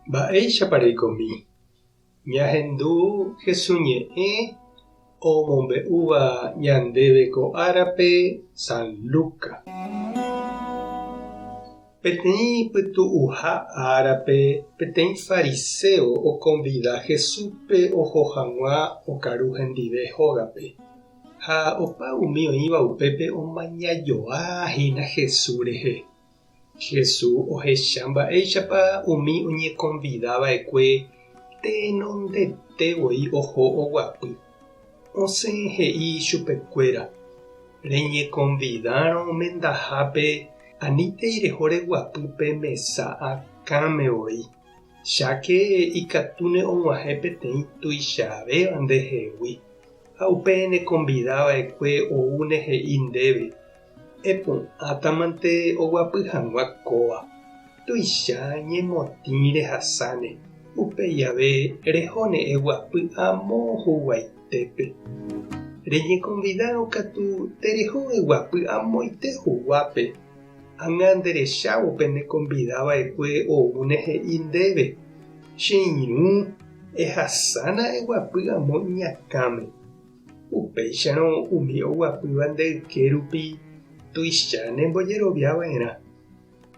Mba'éichapa reikomi? Ñahendu Hesu ñe'ẽ omombe'úva ñandéve ko árape San Luca. Peteĩ pytu'uha árape peteĩ fariséo okonvida Jesúspe oho hag̃ua okaru hendive hógape. Ha opa umi oĩva upépe omañajoa hína Jesús rehe. Jesús ohecha mba'éichapa umi oñekonvida va'ekue tenondete voi oho oguapy. Osẽ he'i chupekuéra, Reñekonvidárõ mendahápe anítei reho reguapy pe mesa akãme voi, cháke ikatúne og̃uahẽ peteĩ tuichavéva ndehegui, ha upe nekonvida va'ekue oúne he'i ndéve, Epu'ãtamante oguapy hag̃ua kóva, tuicha ñemotĩ rehasáne, upéi ave rehóne eguapy amo huguaitépe. Reñekonvidárõ katu tereho eguapy amoite huguápe, ág̃a nderechávo pe nekonvida va'ekue oúne he'i ndéve, Che irũ, ehasána eguapy amo iñakãme. Upéicharõ umi oguapýva nde yke rupi tuicha nembojerovia va'erã.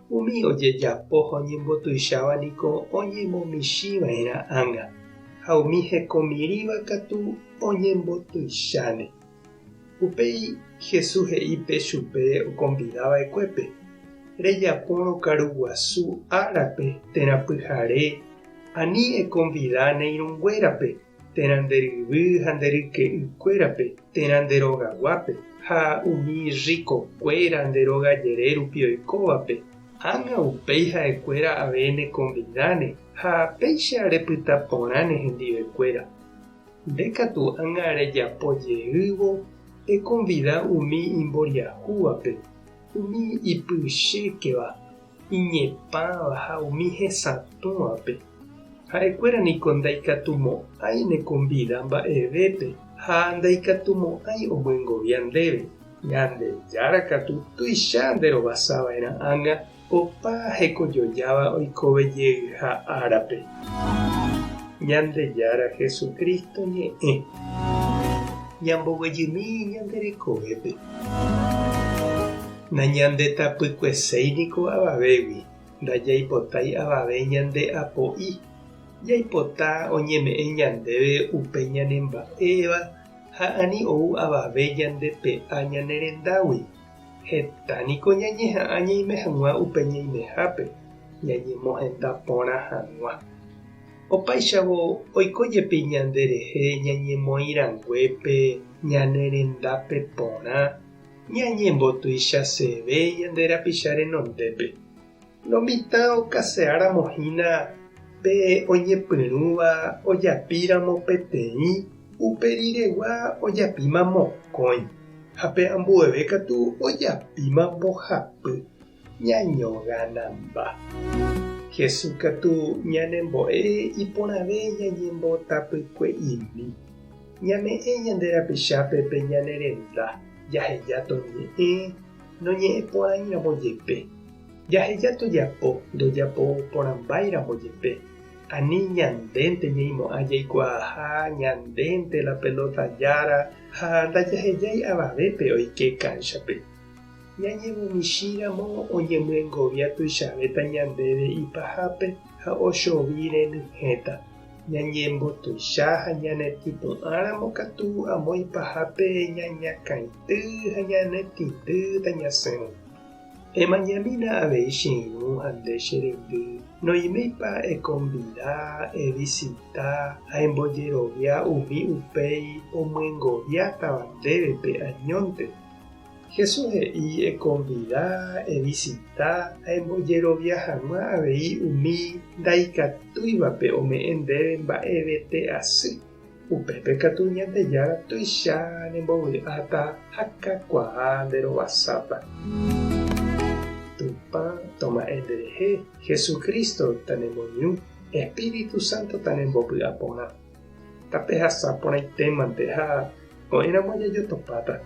Umi ojejapo ha oñembotuicháva niko oñemomichĩ va'erã ág̃a, ha umi hekomirĩva katu oñembotuicháne. Upéi Jesús he'i pe chupe okonvida va'ekuépe, Rejapórõ karuguasu árape térã pyhare, ani ekonvida ne irũnguérape, térã nde ryvy ha nde ryke'ykuérape, térã nde rogaguápe, ha umi rrikokuéra nde róga jere rupi oikóvape, ág̃a upéi ha'ekuéra ave nekonvidáne ha péicha repyta porãne hendivekuéra. Nde katu ág̃a rejapo jeývo ekonvida umi imboriahúvape, umi ipychékeva, iñepãva ha umi hesatũvape. Ha'ekuéra niko ndaikatumo'ãi ne konvida mba'evépe ha ndaikatumo'ãi omyengovia ndéve. Ñandejára katu tuicha nderovasava'erã ág̃a opa hekojojáva oikove jeyha árape. Ñandejára Jesucristo ñe'ẽ. Ñamboguejymi ñande rekovépe. Nañandetapykueséi niko avavégui. Ndajaipotái avave ñande apo'i, jaipota oñeme'ẽ ñandéve upe ñanemba'éva ha ani ou avave ñande pe'a ñane rendágui. Heta niko ñañeha'ã ñaime hag̃ua upe ñaimehápe, ñañemohenda porã hag̃ua. Opáichavo oiko jepi ñande rehe ñañemoĩ ranguépe ñane rendápe porã, Ñañembotuichaseve ñande rapicha renondépe. Lo mitã okaseáramo hína pe oñepyrũva ojapíramo peteĩ, upe riregua ojapíma mokõi, ha pe ambueve katu ojapíma mbohapy. Ñañoganamba. Jesús katu ñanembo'e iporãve ñañembotapykue'imi. Ñame'ẽ ñande rapichápe pe ñane renda, jaheja toñe'ẽ, noñe'ẽ porãiramo jepe. Jaheja tojapo, ndojapo porãmbáiramo jepe. Ani ñandénte ñaimo'ã jaikuaaha, ñandénte la pelóta jára ha ndajahejái avavépe oike kánchape. Ñañemomichĩramo oñemyengovia tuichavéta ñandéve ipahápe ha ochovi renyhẽta. Ñañembotuicha ha ñanetĩpu'ãramo katu amo ipahápe ñañakãity ha ñanetĩndýta ñasẽvo. Emañamína avei che irũ ha nde che reindy, noiméipa ekonvida, evisita ha embojerovia umi upéi omyengoviátava ndévepe añónte. Jesús he'i ekonvida, evisita ha embojerovia hag̃ua avei umi ndaikatúivape ome'ẽ ndéve mba'evete asy. Upépe katu Ñandejára tuicha nembovy'áta ha kakuaa nde rovasáta. Tupã toma'ẽ nderehe, Jesucristo tanemoirũ, Espíritu Santo tanembopy'aporã. Tapehasa porãitémante ha ko'ẽramo jajotopáta.